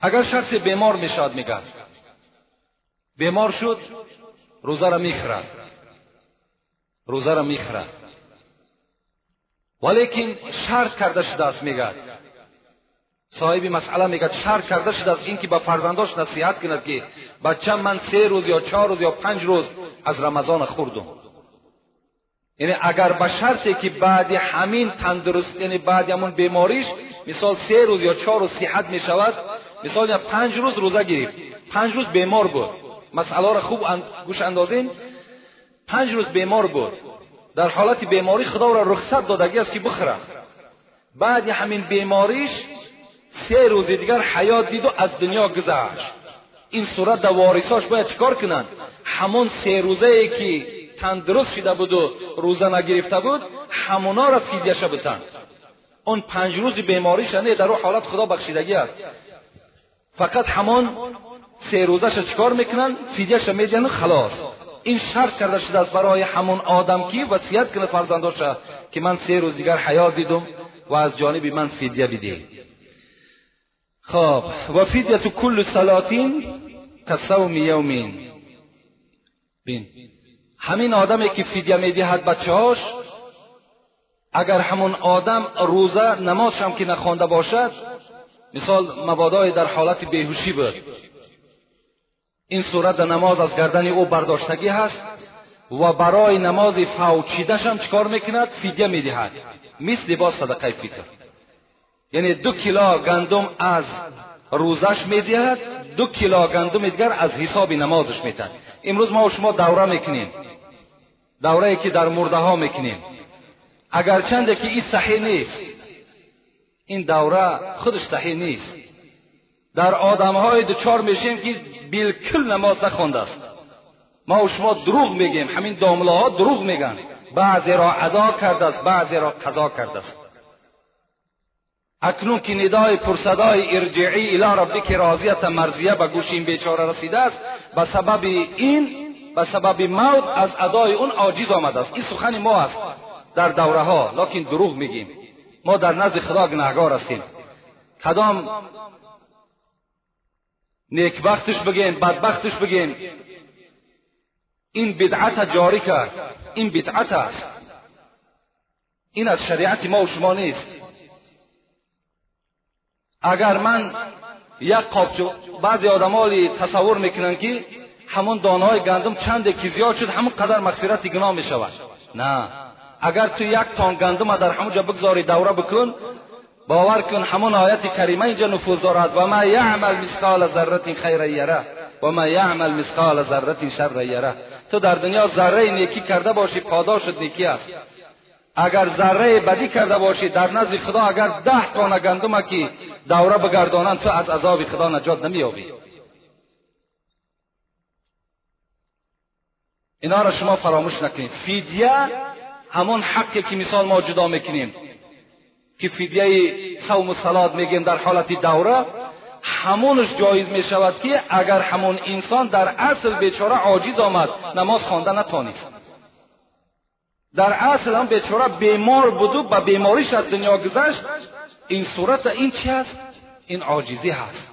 اگر شخص بیمار میشد میگه بیمار شد روزه را میخورد، روزه را میخورد، ولیکن شرط کرده شده است. میگه صاحب مسئله میگه شرط کرده شده است اینکه به فرزنداش نصیحت کند که بچه من 3 روز یا 4 روز یا 5 روز از رمضان خوردم. یعنی اگر به شرطی که بعد همین تندرست، یعنی بعد همون بیماریش مثال 3 روز یا 4 روز صحت میشود، مثال یا 5 روز روزه گرفت، 5 روز بیمار بود، مسئله را خوب گوش اندازیم، 5 روز بیمار بود، در حالت بیماری خدا را رخصت دادگی است که بخوره. بعد همین بیماریش 3 روز دیگر حیات دید و از دنیا گذشت. این صورت در وارثاش باید چیکار کنند؟ همون 3 روزه ای که تندرست شده بود و روزه نگرفته بود همونا را فدیه بتن. اون 5 روز بیماریش نه، در اون حالت خدا بخشیدگی است. فقط همون 3 روزش چیکار میکنن؟ فدیه‌اش میدن و خلاص. این شرط کرده شده است برای همون آدم که وصیت کنه فرزنداش که من 3 روز دیگر حیات دیدم و از جانب من فدیه بده. خب و فدیه کل صلاتین کصوم یومین. بین همین آدمی که فدیه میدهد بچه‌هاش، اگر همون آدم روزه نمازش هم که نخوانده باشد، مثال مبادای در حالت بیهوشی بود، این صورت نماز از گردن او برداشتگی هست و برای نماز فوتیدش هم چیکار میکند؟ فدیه میدهد، مثل با صدقه فطر. یعنی 2 کیلو گندم از روزش میدهد، 2 کیلو گندم دیگر از حساب نمازش میدهد. امروز ما و شما دوره میکنیم، دوره که در مرده ها میکنیم، اگرچند که این صحیح نیست، این دوره خودش صحیح نیست. در آدم های دچار میشیم که بالکل نماز نخوانده است. ما و شما دروغ میگیم، همین دامله ها دروغ میگن، بعضی را ادا کرده است، بعضی را قضا کرده است. اکنون که ندای پرصدای ارجعی الی ربک راضیه مرضیه به گوش این بیچاره رسیده است، به سبب این، به سبب موت از ادای اون عاجز آمده است. این سخن ما است در دوره ها، لکن دروغ میگیم. ما در نزد خدا گناهگار هستیم. کدام نیکبختش بگیم، بدبختش بگیم، این بدعت جاری کرد، این بدعت است، این از شریعت ما و شما نیست. اگر من یک قابچو، بعضی آدمالی تصور میکنن که همون دانه‌های گندم چند که زیاد شد همون قدر مغفرت گناه میشود. نه، اگر تو 1 تن گندم در همونجا بگذاری دوره بکن، باور کن همون آیت کریمه اینجا نفوذ دارد، و ما یعمل مثقال ذره خیرا یره و ما یعمل مثقال ذره شر یره. تو در دنیا ذره نیکی کرده باشی پاداشت نیکی است، اگر ذره بدی کرده باشی در نزد خدا اگر 10 تن گندم که دوره بگردانند تو از عذاب خدا نجات نمییابی. اینا را شما فراموش نکنید. فدیه همون حقی که مثال ما جدا میکنیم که فدیه صوم و صلات میگیم در حالت دوره، همونش جایز میشود که اگر همون انسان در اصل بیچاره عاجز آمد نماز خوانده نتانست، در اصل هم بیچاره بیمار بود و به بیماریش از دنیا گذشت، این صورت این چی هست؟ این عاجزی هست،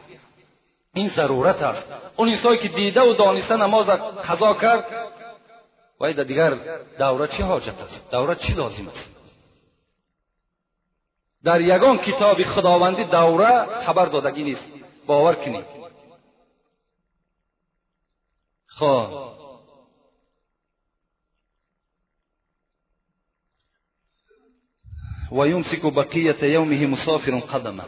این ضرورت است. اون انسانی که دیده و دانسته نماز قضا کرد، وای در دیگر دوره چی حاجت است؟ دوره چی لازم است؟ در یگان کتاب خداوندی دوره خبر دادگی نیست، باور کنید. خب و یمسک بقیه یومه مسافر قدمه.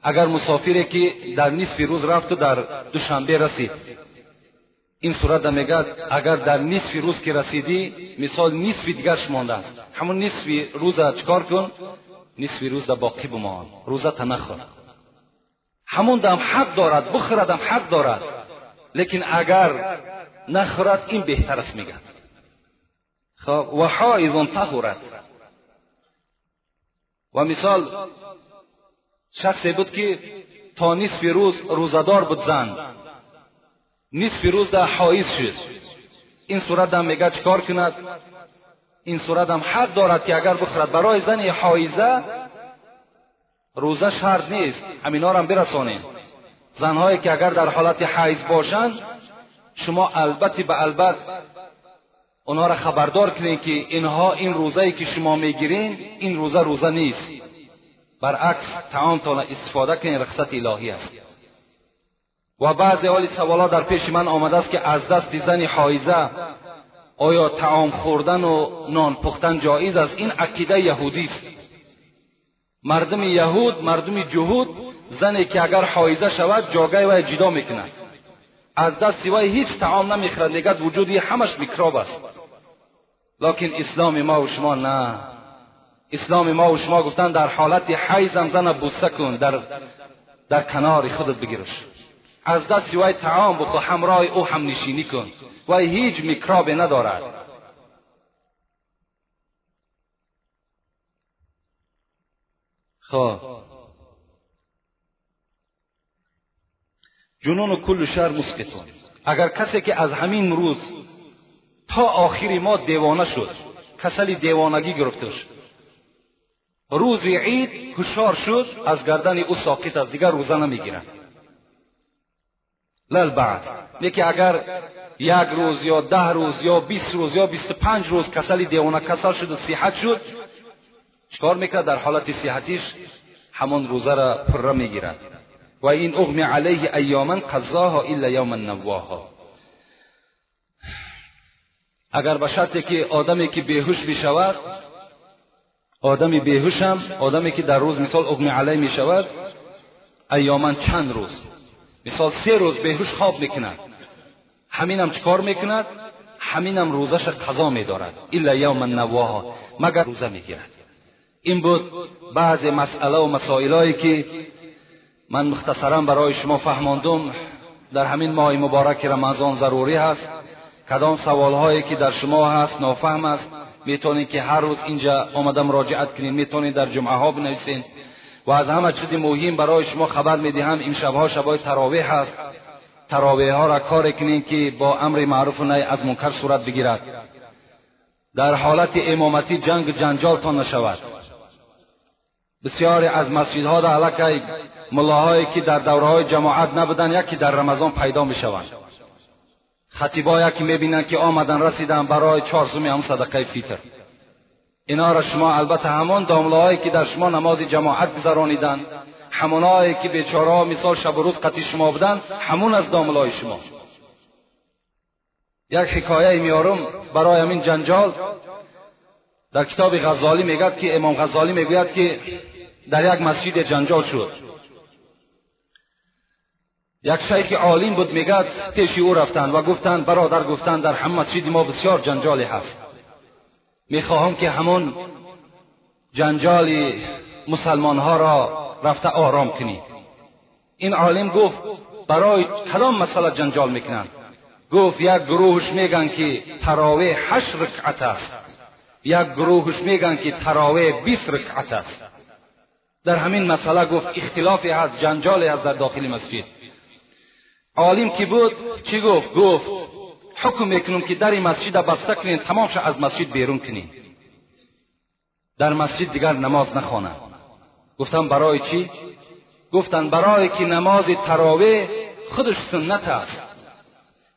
اگر مسافری که در نصف روز رفت و در دوشنبه رسید، این صورت میگه اگر در نصف روز که رسیدی، مثال نصف دیگرش مانده است، همون نصف روز چکار کن؟ نصف روز در باقی بمان، روزه تنخور. همون دم حق دارد بخوردم حق دارد، لیکن اگر نخورد این بهتر است میگه. خب و حائض طهرت. و مثال شخصی بود که تا نصف روز روزدار بود، زن نصف روز در حائض شد، این صورت هم میگه چکار کند؟ این صورت هم حق دارد که اگر بخورد. برای زن حائضه روزه شرط نیست، همینا را هم برسانیم. زنهایی که اگر در حالت حیض باشند شما البته به البته اونها را خبردار کنین که اینها این روزه‌ای که شما میگیرین این روزه روزه نیست، برعکس طعامتان استفاده کنین، رخصت الهی است. و بعضی حالی سوالا در پیش من آمده است که از دست زن حایزه آیا طعام خوردن و نان پختن جایز است؟ این عقیده یهودی است. مردم یهود، مردم جهود، زنی که اگر حایزه شود جاگه وی جدا میکند، از دست وی هیچ طعام نمیخورد، میگد وجودی همش میکروب است. لکن اسلام ما و شما نه. اسلام ما و شما گفتن در حالت حیض هم زن بوسه کن، در کنار خودت بگیرش، از دست وی طعام بخور، همراه او هم نشینی کن، وی هیچ میکروب ندارد. خب جنون کل شهر مسکتون. اگر کسی که از همین روز تا آخری ما دیوانه شد، کسلی دیوانگی گرفتش، روز عید هوشیار شد، از گردن او ساقط است، دیگر روزه نمیگیرد. لال بعد یکی اگر یک روز یا 10 روز یا 20 روز یا 25 روز کسلی دیوانه کسل شد و صحت شد، چکار میکرد؟ در حالت صحتیش همان روزه را پره میگیرد. و این اغمی علیه ایاما قضاها الا یوما نواها. اگر به شرطی که آدمی که بیهوش میشود، آدمی بیهوش هم، آدمی که در روز مثال اغمی علیه میشود، ایاما چند روز، مثال 3 روز بیهوش خواب میکند، همینم چکار میکند؟ همینم روزش قضا میدارد. الا یوما نواها، مگر روزه میگیرد. این بود بعض مسئله و مسائلایی که من مختصرا برای شما فهماندم. در همین ماه مبارک رمضان ضروری هست. کدام سوالهایی که در شما هست نافهم است، میتونید که هر روز اینجا آمده مراجعت کنید، میتونید در جمعه ها بنویسین. و از همه چیز مهم برای شما خبر میدهم، این شبها شبهای تراویح هست. تراویح ها را کار کنید که با امر معروف و نهی از منکر صورت بگیرد. در حالت امامتی جنگ جنجالتان نشود. بسیاری از مسجدها در علاقه ملاهایی که در دوره‌های جماعت نبودن یکی در رمضان پیدا میشوند. خطیبا یکی میبینند که آمدن رسیدن برای 4 سومی هم صدقه فیتر. اینا را شما البته همان داملاهایی که در شما نماز جماعت گذرانیدن، همونایی که بیچاره مثال شب و روز قطعی شما بودن، همون از داملای شما. یک حکایه میارم برای همین جنجال. در کتاب غزالی میگد که امام غزالی میگوید که در یک مسجد جنجال شد. یک شیخ عالم بود، میگد پیش او رفتند و گفتند برادر، گفتند در هم مسجد ما بسیار جنجالی هست، میخواهم که همون جنجال مسلمان ها را رفته آرام کنید. این عالم گفت برای کدام مسئله جنجال میکنند؟ گفت یک گروهش میگن که تراویح 8 رکعت است، یک گروهش میگن که تراویح 20 رکعت است. در همین مسئله گفت اختلافی هست، جنجالی هست در داخل مسجد. عالم که بود چی گفت؟ گفت حکم میکنم که در مسجد بسته کنین، تمامش از مسجد بیرون کنین، در مسجد دیگر نماز نخوانند. گفتم برای چی؟ گفتن برای که نماز تراویح خودش سنت است،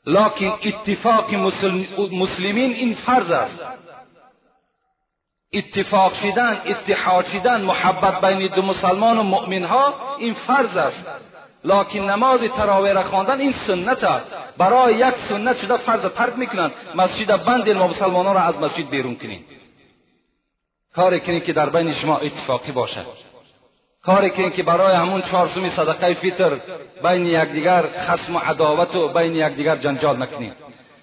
لکن اتفاق مسلمین این فرض است. اتفاق شدن، اتحاد شدن، محبت بین دو مسلمان و مؤمن ها این فرض است، لکن نماز تراویح را خواندن این سنت است. برای یک سنت شده فرض ترک میکنند، مسجد بندین و مسلمانان را از مسجد بیرون کنین. کاری کنین که در بین شما اتفاقی باشد، کاری کنین که برای همون 4 سومی صدقه فطر بین یکدیگر خصم و عداوت و بین یکدیگر جنجال نکنین.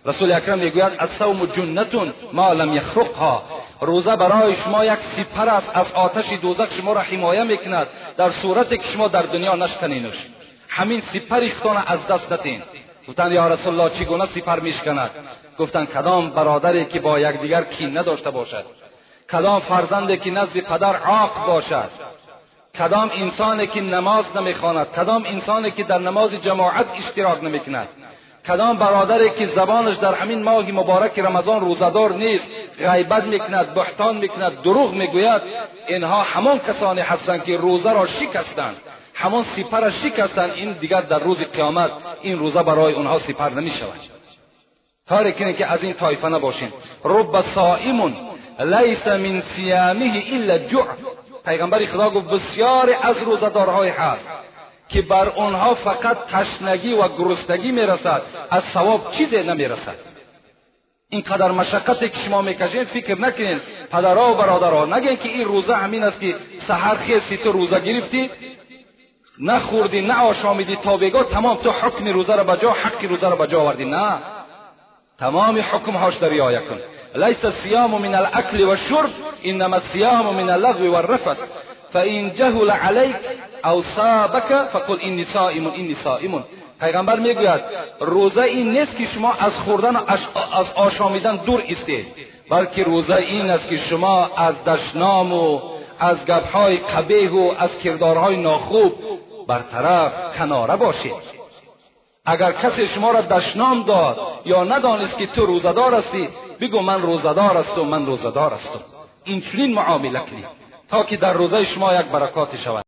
رسول اکرم میگوید الصوم جنة ما لم یخرقها، روزه برای شما یک سپر است از آتش دوزخ، شما را حمایه میکند در صورتی که شما در دنیا نشکنینش. همین سپر اختان از دست ندین. گفتند یا رسول الله چگونه سپر میشکند؟ گفتند کدام برادری که با یکدیگر کین نداشته باشد، کدام فرزندی که نزد پدر عاق باشد، کدام انسانی که نماز نمیخواند، کدام انسانی که در نماز جماعت اشتراک نمیکند، کدام برادری که زبانش در همین ماه مبارک رمضان روزه‌دار نیست، غیبت میکند، بهتان میکند، دروغ میگوید، اینها همان کسانی هستند که روزه را شکستند. ҳамон сипара шикастанд, ин дигар дар рӯзи қиёмат ин рӯза барои онҳо сипар намешавад. Коре кунед, ки аз ин тоифа набошем. رب صائم ليس من صيامه إلا الجوع. پیغمبر خدا گفت بسیاری از روزه‌دارهای هست که بر آنها فقط تشنگی و گرسنگی میرسد، از ثواب چیزی نمیرسد. اینقدر مشقتی که شما میکشین، فکر نکنین پدرها و برادرها، نگین که این روزه همین است که سحر خیستی، تو روزه گرفتی، نخوردی، نه آشامیدی، تا بگاه تمام تو حکم روزه را بجا، حق روزه را بجا آوردی. نه، تمام حکم هاش در رعایت کن. ليس الصيام من الأكل والشرب، إنما الصيام من اللغو والرفث، فإن جهل عليك أو سابك فقل إني صائم، إني صائم. پیغمبر میگوید روزه این نیست که شما از خوردن و از آشامیدن دور ایستید، بلکه روزه این است که شما از دشنام و از گپهای قبیح و از کردارهای ناخوب برطرف، کناره باشید. اگر کسی شما را دشنام داد یا ندانست که تو روزه‌دار هستی، بگو من روزه‌دار هستم، من روزه‌دار هستم. این چنین معامله کنید تا که در روزه شما یک برکات شود.